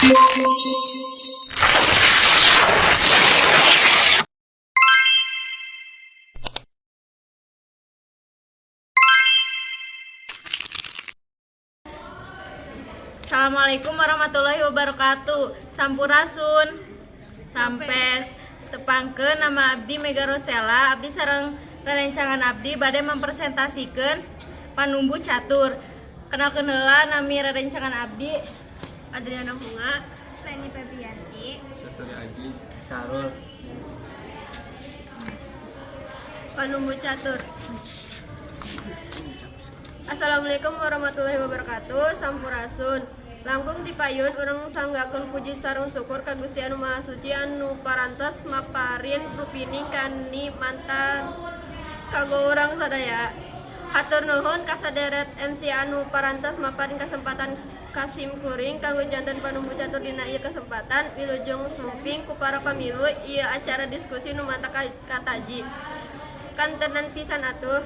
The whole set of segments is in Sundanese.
Assalamualaikum warahmatullahi wabarakatuh. Sampurasun. Rampes. Tepangkeun, nama abdi Mega Rosella. Abdi sareng rerencangan abdi bade mempresentasikan panumbu catur. Kenalkeun heula nami rerencangan abdi. Adriana Bunga. Leni Febrianti. Satori Aji. Sarul. Panumbu catur. Assalamualaikum warahmatullahi wabarakatuh. Sampurasun. Langkung tipayun urang sanggakeun puji sareng syukur ka Gusti Anu Maha Suci anu parantos maparin rupining kanikmatan kanggo urang sadaya. Hatur nuhun ka saderet MC anu parantos maparin kesempatan ka sim kuring kanggo janten panumbu catur dina ieu kesempatan. Wilujeng sumping ku para pamilu ieu acara diskusi nu matak kataji. Kantenan pisan atuh.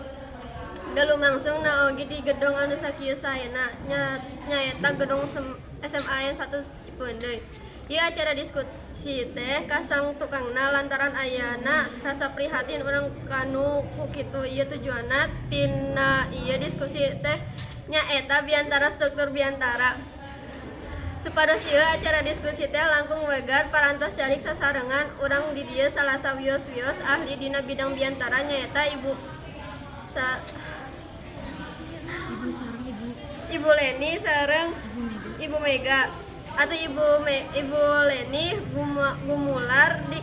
Galumangsung na oge di gedong anu sakieu saena nya, nyaeta gedong SMAN 1 Cipeundeuy. Ieu acara diskusi teh kasang tukangna lantaran ayana rasa prihatin urang kanu ku kitu ieu. Tujuanna tina ieu diskusi teh nyaeta biantara, struktur biantara. Supados ieu acara diskusi teh langkung wegar, parantos calik sasarengan urang di dieu salah sawios-wios ahli dina bidang biantara, nyaeta Ibu sa Ibu sareng Ibu Ibu Leni sareng Ibu Mega. Ibu Mega atau Ibu Leni gumular di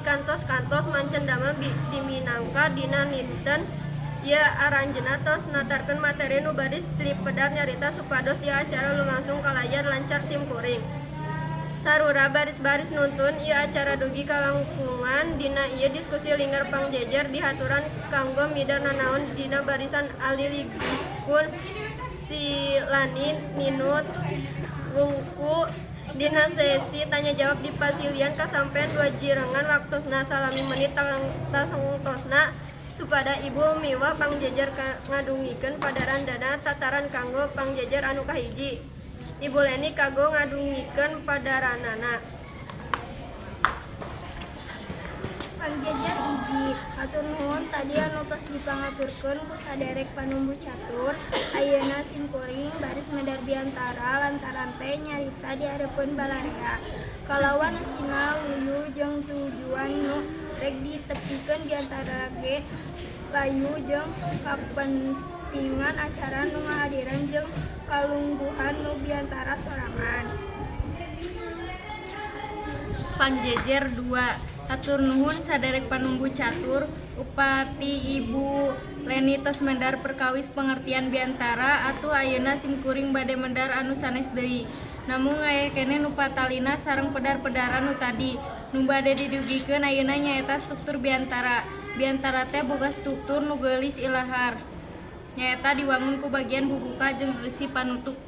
kantos-kantos mancen damel di Minangka dina dinten ieu. Aranjeunna tos natarkeun materi nu baris pedar nyarita supados ieu acara lumangsung kalayan lancar. Sim kuring sarura baris-baris nuntun ieu acara dugi kalangkungan. Dina ieu diskusi linggar pangjejer dihaturan kanggo midar nanaon dina barisan aliligipun silani ninut wungku. Dina sesi tanya jawab di pasilian kasampean dua jirengan waktosna salami menit tangtosna supada ibu miwah pangjejer ngadugikeun padaran. Dana tataran kanggo pangjejer anu kahiji, Ibu Leni kanggo ngadugikeun padaranana. Pangjejer hiji. Hatur nuhun tadi anu tos dipangaturkeun ku saderek panumbu catur. Ayeuna sim kuring baris medar biantara lantaran teh nyarita di hareupeun balarea. Kalawan eusina luyu jeung tujuan nu rek ditepikeun biantara ge layu jeung kapentingan acara nu ngahadiran jeung kalungguhan nu biantara sorangan. Pangjejer 2. Hatur nuhun saderek panumbu catur. Upati Ibu Leni tos mendar perkawis pengertian biantara, atuh ayeuna sim kuring bade mendar anu sanes deui. Namung aya keneh nu patalina sareng pedar-pedaran nu tadi. Nu bade didugikeun ayeuna nyaeta struktur biantara. Biantara teh boga struktur nu geulis ilahar. Nyaeta diwangun ku bagian bubuka jeung eusi panutup.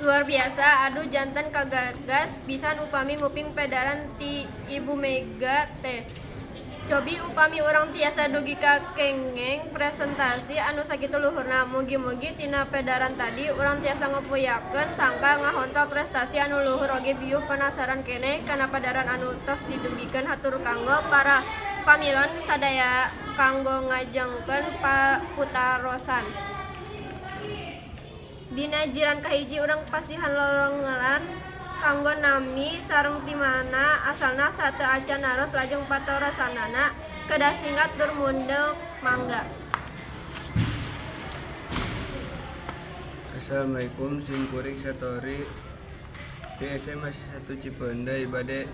Luar biasa, aduh, janten kagagas pisan upami nguping pedaran ti Ibu Mega teh. Cobi upami urang tiasa dugi ka kengeng presentasi anu sakitu luhurna. Mugi-mugi tina pedaran tadi urang tiasa ngopoyakeun sangka ngahontol prestasi anu luhur oge biuh penasaran keneh kana padaran anu tos didugikeun. Hatur kanggo para pamilon sadaya kanggo ngajengkeun putarosan. Dina jiran kahiji urang pasihan lolongeran kanggo nami sareng ti mana asalna sateuacan naros, lajeng patarosanana kedah singkat tur mundel, mangga. Assalamualaikum, simkuring Satori di SMA 1 Cipeundeuy bade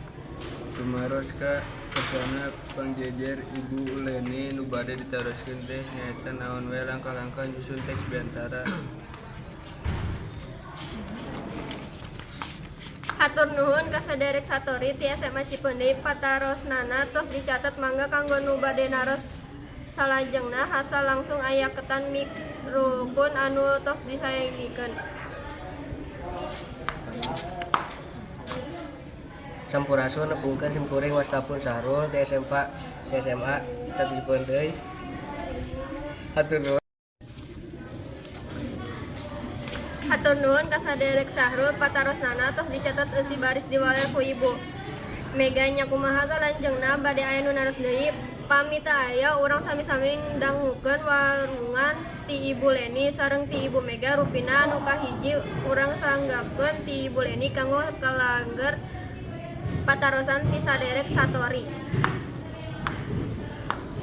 tumaros ka kersana pangjejer Ibu Leni. Nu bade ditaroskeun teh nyaeta naon wae langkah-langkah nyusun teks biantara. Hatur nuhun ka saderek Satori ti SMA Cipeundeuy, patarosnana tos dicatet. Mangga kanggo nu bade naros salajengna hasa langsung aya ketan mikrupun anu tos disayagikeun. Sampurasun, nepungkeun sim kuring wastapun Sahrul ti SMP ti SMA 1 Cipeundeuy. Hatur nuhun. Hatur nuhun ka saderek Sahrul, patarosnana tos dicatet eusi baris diwaler ku Ibu Mega. Nya, kumaha galanjengna, bade aya nu naros deui? Pami teu aya, urang sami-sami dangukeun walungan ti Ibu Leni sareng ti Ibu Mega. Rupina anu kahiji urang sanggakeun ti Ibu Leni kanggo kalangger patarosan ti saderek Satori.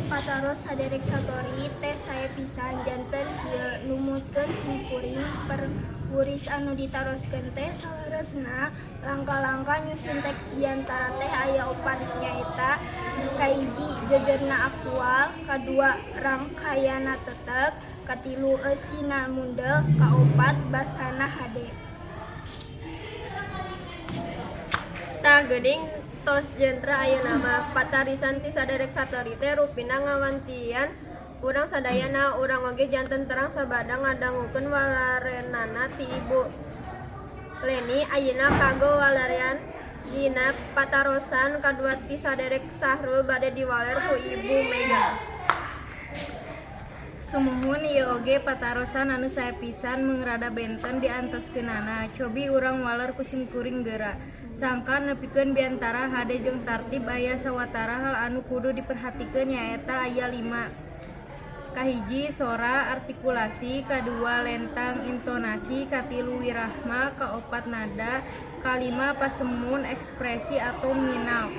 Pataros saderek Satori teh sae pisan, janten kieu numutkeun simkuring perwuris anu ditaroskeun teh saleresna langkah-langkah nyusun teks biantara teh aya opat, nyaeta kahiji, jejerna aktual, kadua, rangkayana tetep, katilu, eusina mundel, kaopat, basana hade. Tah geuning, tos jentra ayeuna mah. Patarisan ti saderek Satori teh rupina ngawantian urang sadayana. Urang oge janten terang sabada ngadangukeun waleranana ti Ibu Leni. Ayeuna kanggo waleran dina patarosan kadua ti saderek Sahrul bade diwaler ku Ibu Mega. Sumuhun, ieu oge patarosan anu sae pisan mung rada benten diantoskeunana. Cobi urang waler ku simkuring geura. Sangkan nepikeun biantara hade jeung tartib, aya sawatara hal anu kudu diperhatikeun, nyaeta aya 5. Kahiji, sora artikulasi, kadua, lentang intonasi, katilu, wirahma, kaopat, nada, kalima, pasemun ekspresi atau minal.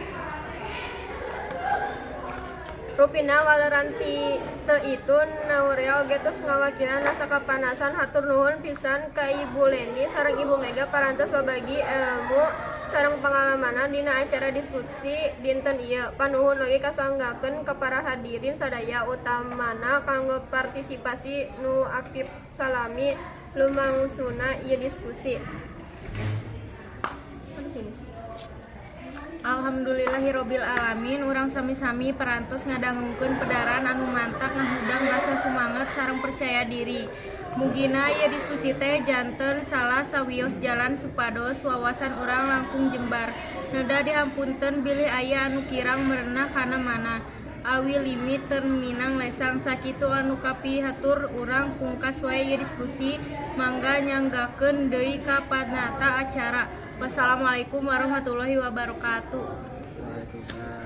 Rupina waleran ti teu itu Naurea oge tos ngawakilan rasa kapanasan. Hatur nuhun pisan ka Ibu Leni sareng Ibu Mega parantos babagi elmu sareng pangalamanna dina acara diskusi dinten ieu. Panuhun oge kasanggakeun ka para hadirin sadaya, utamana kanggo partisipasi nu aktif salami lumangsungna ieu diskusi. Sampai sini. Alhamdulillahirabbil alamin, urang sami-sami parantos ngadangukeun pedaran anu mantak ngahudang rasa sumanget sareng percaya diri. Mugina ieu diskusi teh janten salah sawios jalan supados wawasan urang langkung jembar. Neda dihampunten bilih aya anu kirang merenah kana mana. Awi limi terminang lesang, sakitu anu kapihatur, urang pungkas wae ieu diskusi. Mangga nyanggakeun deui ka panata acara. Wassalamualaikum warahmatullahi wabarakatuh. Waalaikumsalam.